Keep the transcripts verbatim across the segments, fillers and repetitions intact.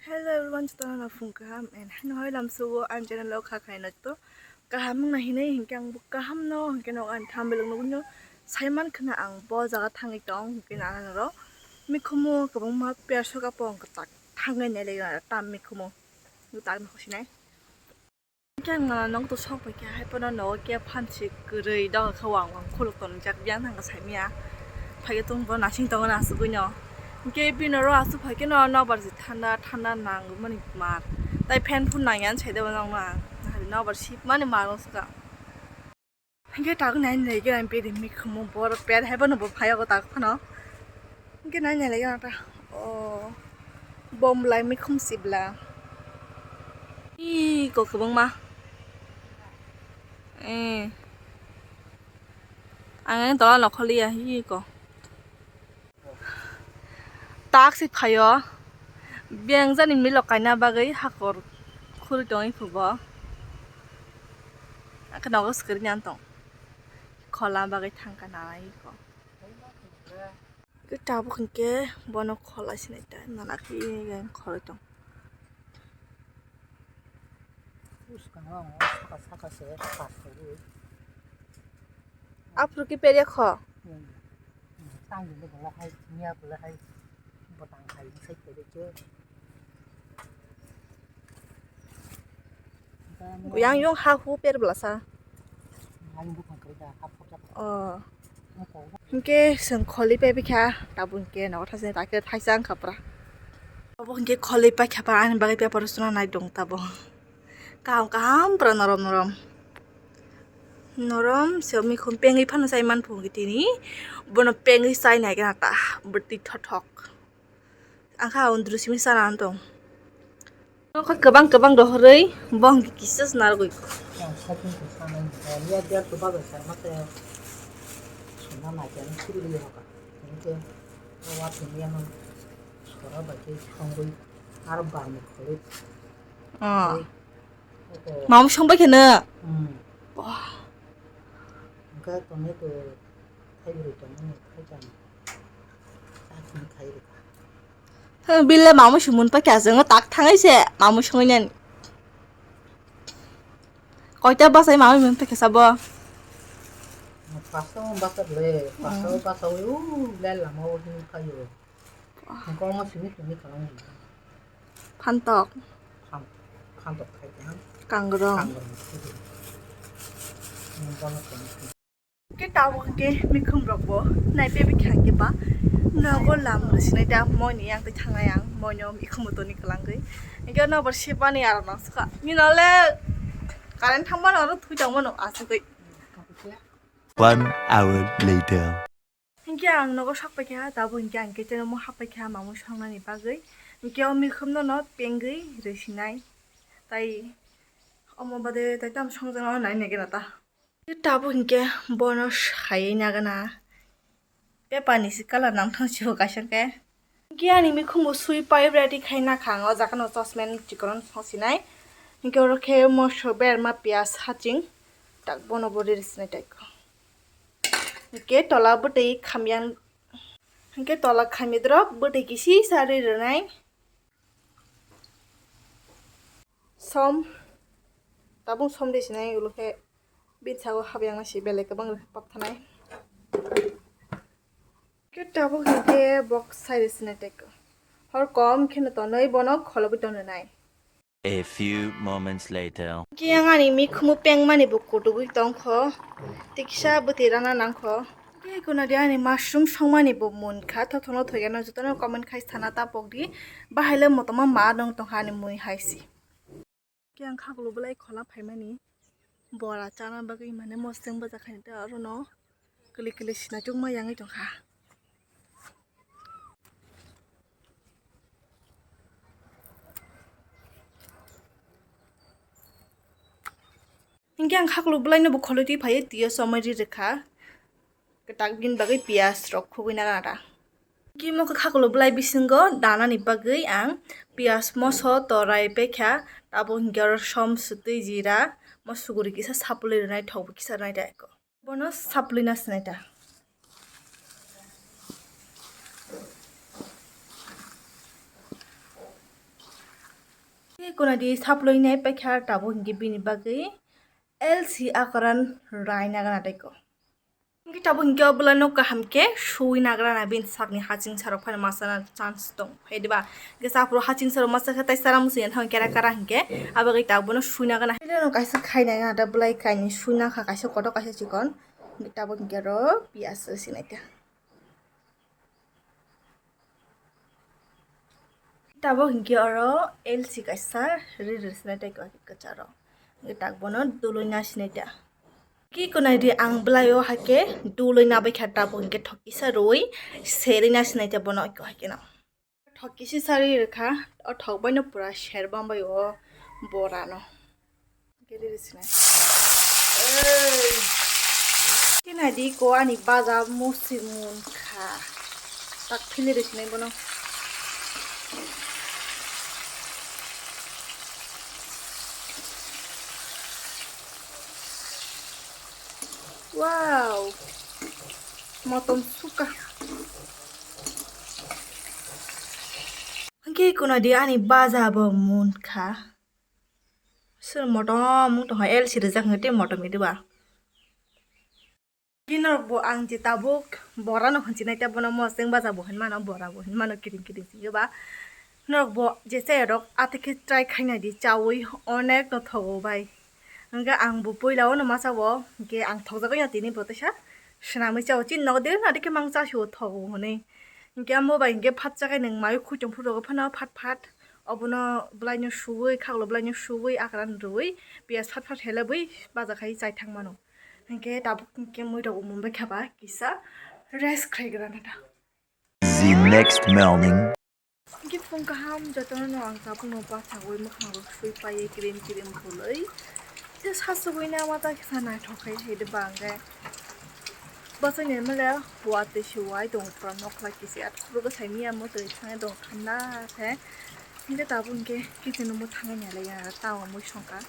Hello everyone, jotono no phung kaham and hino hoi lam sugo ang channel o kha khai no to kaham wngna hinwi hinkhe ang bo kaham no hinkhe no ang thambil nugno saiman khna ang bo jaga thangwi tong hinkhe na ano ro mikhumu kwbangma perso ka pong kwtak thangwi nai lego tam mikhumu tak no sinai. Khe ang nang to sok pai khe hai phano nogo khe phansi kwrwi doga khe wang wang khuluk tonjak yang thang sai mia. Phai khe tong bo nasing tongo na asugui no. Khe bini oro asuk phai khe no nobar si thanda thanda nang mani mar. Tai fan phun nang yan sai de bo nang na. Hari nobar si mani mar no suka. Hingke tak nai nai khe ang bini mikhumu bor pet hai bono bo phai o tak phano. Hingke nai nai lai khe ta o bom lai mikhum sibla. Ih, kok kwbangma. Eh. Ang ang tola no kholiya, hi ko. Tak si phaio. Beng jani milok kaina bagwi hakor khuri tongwi phubo. Ang khe nogo swkari nang tong. Khola bagwi thangka nai ko. Khe tabuk hinkhe bono khola sinai ta nana khe khoroi tong. Bwskango ang o saka saka se pas rwui. Aphuru khe perya kho? Hmm. Hmm. Tang dile bwla hai, miya bwla hai, bwtang hai, sai perya khe. Yang yung ha hu per bwla sa. Yang bwkhang kwrwi da, ha phurjak. Oh. Hingke chwng kholi pai bikha, tabuk hingke nogo thaisa, takhe thaisa wngkha pura. Abo hingke kholi paikha pa, ani bagwi paper rok suna nai dong tabuk. Kaham kaham pura norom norom. Norom se mikhum pengwi phano chai man phungo tini. Bono pengwi chai nai gana ta, bwtwi thothok. Ang kha undru simi sana tong. Nokha kwbang kwbang rohorwi bong kisa sna rwgwi. Yang sakni kisa nai, ya dia tu bagai sarma te suna nai khe suri rwgwi hoka. Hingke wa thumya no sora bai khe songwi aro bang ni kholi. Ah. Oko. Mam song bai khe no. Hmm. Wah. Hingke tomato thaibrwi tongmani khai chang. Chakni khai rwkha. Bile mamu si mun pa kya jeng tak thangai se mamu songoi nen. Koita basai mamu mun pa kesa bo. Pasta mo basa le, pasta mo basa o u le lama o hin kayo. Kong mo simi tumi kalang. Phantok. Phan-, phantok khai ta. Kangrong. Kangrong. Mo bono kong. Khe tabuk hwnkhe mikhum rok bo naipe bikha hwnkhe ba nogo lam rwsinai ta moini yang twi thangnai ang moino mikhum toni kwlangwi hwnkhe nobar sepani aro nang swkha nini le current thangmano aro thwi tongmano asugwi. One hour later. Hwnkhe ang nogo sak paikha tabuk hwnkhe ang kitchen o mo hap paikha mamwi songnani bagwi hwnkhe o mikhum no no pengwi rwsinai tai omo bade tai tamo songjaknai nai gana ta. Tabuk hinkhe bono sai nagana. Paper ni se colour nangthang sio kaisa khe. Hinkhe ani mikhumbo sui pai ready khai nakha ang o jaga no chosmen chikon song sinai. Hinkhe oro khe moso berma piyaj haching tak bono bo riri sinai tai kho. Hinkhe tola bwtwi khamyang hinkhe tola khamyadrop bwtwi kisi sa ri rwnai. Som tabuk som de sinai ulo khe. Bini sago habiyang si belai kwbang rwkhe pap thanai. Khe tabuk hinkhe bok sai rwsinai tei hor kom kheno tonwi bono kholobwi tongnai. A few moments later. Khe ang ani mikhumu pengmani bo kutugwi tongkho. Tei kisa bwtwi rana nangkho. Khe kuna di ani mushroom songmani bo munkha thothokno thoyano jotono comment khai sana ta pokdi. Bahaile motoma ma nong tongkha ani mui hai si. Khe ang khakulu belai khola phaimani bora chana bagwi mane moseng bwjakhaini tei orono kwlwi kwlwi sina chukma yangwi tongkha. Hinkhe ang khakulu belaino bo kholwi twi phaiwi twiyo somoi ri rwkha. Kwtak bini bagwi piyaj rok khugwi nana ta. Kimo khe khakulu belai bisingo danani bagwi ang piyaj, moso, torai, bekha, abo hinkhe oro som, swtwi, jira, mo suguri kisa sapulwi rwnai, thokbo kisa rwnai ta eko. Bono sapulwi na sinai ta. Tei kuna di saploi nai paikha tabuk hinkhe bini bagwi L C akoran raina gana tei ko. Hinkhe tabuk hinkhe o bwlai no kaham khe sui nagra na bini sakni haching sarok phano masa na chance tong. Hai diba? Hinkhe saphuru haching sarok masa khe tai sara musu yan thang kera kara hinkhe abo khe tabuk no sui nagra na. Bwlai no kaisa khai nagra na da bwlai kainwi sui nakha kaisa kotor kaisa chikon. Hinkhe tabuk hinkhe aro piyaj rw sinai ta. Tabuk hinkhe oro L C kaisa ri ri sinai tei kwcharo. Hinkhe tak bono dului na sinai ta. Ki kunai ri ang bwlai o haikhe dului na bai kha tabuk hinkhe thok kisa rwi serwi na sinai ta bono haikhe no. Thok kisa sa ri rwkha o thok bai no pura ser bam bai o bora no. Giri rwsini. Ei. Khe naidi ko ani baja musi munkha. Tak phili rwsini bono. Wow. Motom suka. Hwnkhe kunadi ani baja bo munkha. Sir motom wng tongkha L C rijak hwnkhe tei motom idiba. Norok bo ang je tabuk bora no hwnchiknai tei bono moseng baja bo hinmano bora bo hinmano kiring kiring singyoba. Norok bo je chayarok atekhe try khainai di chaui onek no thogo bai. Hwnkhe ang bo puila o no ma chao hwnkhe ang thokjagwi no tini bo teisa swnamwi chao chini nogo de no adikhe mang chasio thogo hwnwi. Hwnkhe amo bai hwnkhe phat chakhai nwng mai khwi tongphuru rogo phano phat phat. Obono bwlaino suwi, khaklo bwlaino suwi, akran rwui, piyaj phat phat helebwi baja khai chai thang mano. Hinkhe tabuk hinkhe mui rok umum bai kha ba kisa rest khlai gra na ta. The next morning. Hinkhe phung kaham jotono no ang tabuk no bachagwi mwkhang rok sui paiwi cream cream khulwi. Tei sasugwi na ma ta kisa naithok khai hai de bang khe. Bachai nai male watwi se wai tongo pura nokla kisi at khurgo sai miya mwtwi thangwi tongo thanda khe. Hinkhe tabuk hinkhe kitchen room o thangwi nailai ya tao mui songkha.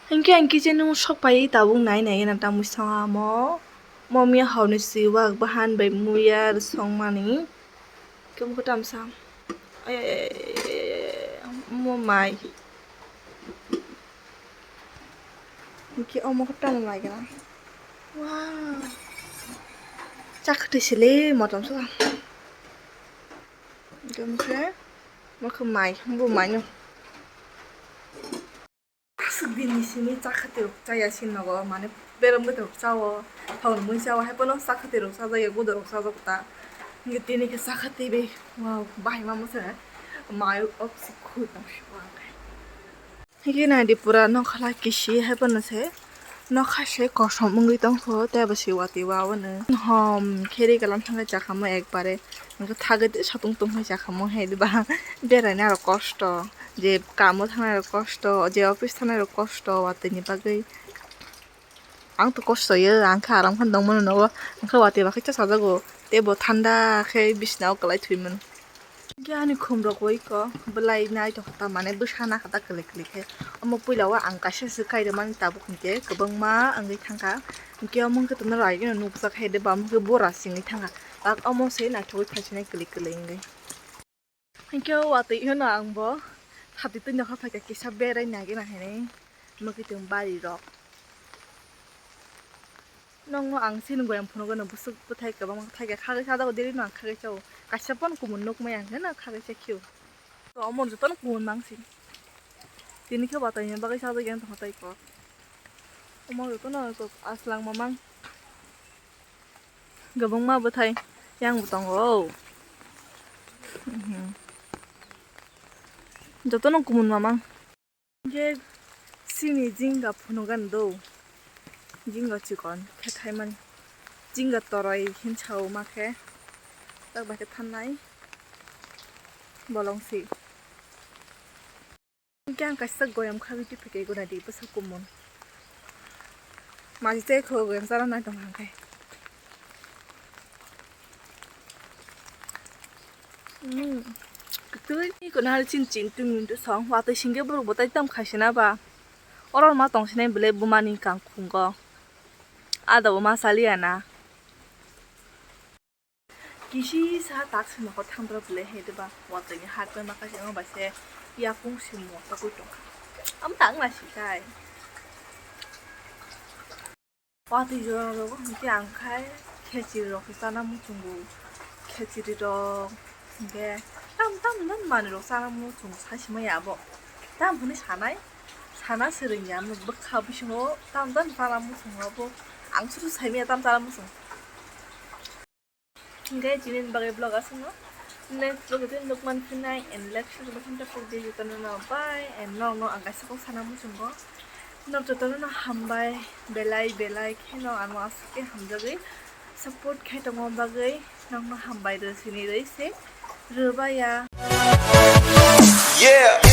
Hinkhe ang kitchen room o sok pai tabuk nai nai na ta mui songa mo. Mo miya hor ni si wak bahan bai muya songmani. Khe mokhe tamsa. Ay, ay, ay, ay, ay, ay, ay, mo mai. Hinkhe omo khe tamo mai gana. Wow. Chakha twi sili motom saka. Hinkhe mokhe, mokhe mai, bo mai no. Aswk din ni simi chakha twi rok chaya sin nogo, mane berem bwtwi rok chao, thon mui chao, hai phano chakha twi rok chajak ya, gudo rok chajak ta. Hinkhe tini khe chakha twi bai, wow, bahai ma mwsai mai opsi khut tong si wang. Higi naidi pura nokhala kisi hai phano se nokha se kosom wngwi tongkho tei bo se watwi wawano hom kheri kalam thangwi chakha mo ekbare hwnkhe thagwi tei sapung tongphai chakha mo hai ba beraina rok kosto je kamo thangnai rok kosto je office thangnai rok kosto watwi ni bagwi. Ang to kosto yo, ang khe aram khe tongmano nogo, ang khe watwi ba khe chachajago, tei bo thanda khe bisina o kwlai thwi mano. Hinkhe ani khum rok bai kok bwlai naithok ta, mane bwsa nakha ta kwlwi kwlwi khe. Omo puila o ang kaisa se kai rwmani tabuk hinkhe kwbangma wngwi thangkha. Hinkhe omo wngkhe tongna rai geno nukjak hai de, bam khe bora singwi thangkha. Tak omo se naithogwi phaisinai kwlwi kwlwi wngwi. Hinkhe o watwi hino ang bo sati twi nokha phaikha kisa berai nai gana hinwi mwkhwtwng bari rok. Nokno ang chini goyam phunukgwi no bwswk bwthai kwbangma khe thai khe khagwi sajagw, daily no ang khagwi chao. Kaisa phano kumun nukmaya hwnkhe no khagwi chakhio. To omo jotono kumun mang si. Tini khe watwi ni bagwi sajagya wng tongkha tei kok. Omo jotono kok aslang mamang. Kwbangma bwthai yang bo tongo. Mhm. Jotono kumun mamang. Hinkhe chini jinga phunukgani do, jinga chikon khe thaimani, jinga toroi hinwi sao ma khe, tak bai khe thannai bolong si. Hinkhe ang kaisa goyam khagwi twi phai khe gwnadi bwsa kumun. Maji tei kho goyam chara nai tong hang khe. Hmm. Twi ni kono hari chin chin twi mintu song watwi singke borok bo tai tam khaisina ba. Oro ma tong sinai bwle buma ni kangkhungo. Ada bo ma saliya na. Bisi sa tak sini ko thang dra bele he de ba. Watwi ni hat bai maka sini bai se yakung simo ta koi tong. Am tang na si kai. Watwi jora rogo hingke ang khai khechiri rok se chana muchungo. Khechiri rok hingke tam tam tam manwi rok chana muchungo sa simaya abo. Tam hwnwi sanai sana swrwngya bwkha bisingo tam tam chana muchungo abo. Ang susu saimaya tam chana muchung. Hingke chini bagwi vlog aswkno. Next vlog din nuk man phinai and like share bai khanta pok di jotono no bye and nok no ang kaisa kok sana muchungo. Nok jotono no hambai belai belai kheno ano aswk khe hamjagwi support khai tongma bagwi nokno hambai rw sini rwi se rwbaya. Yeah.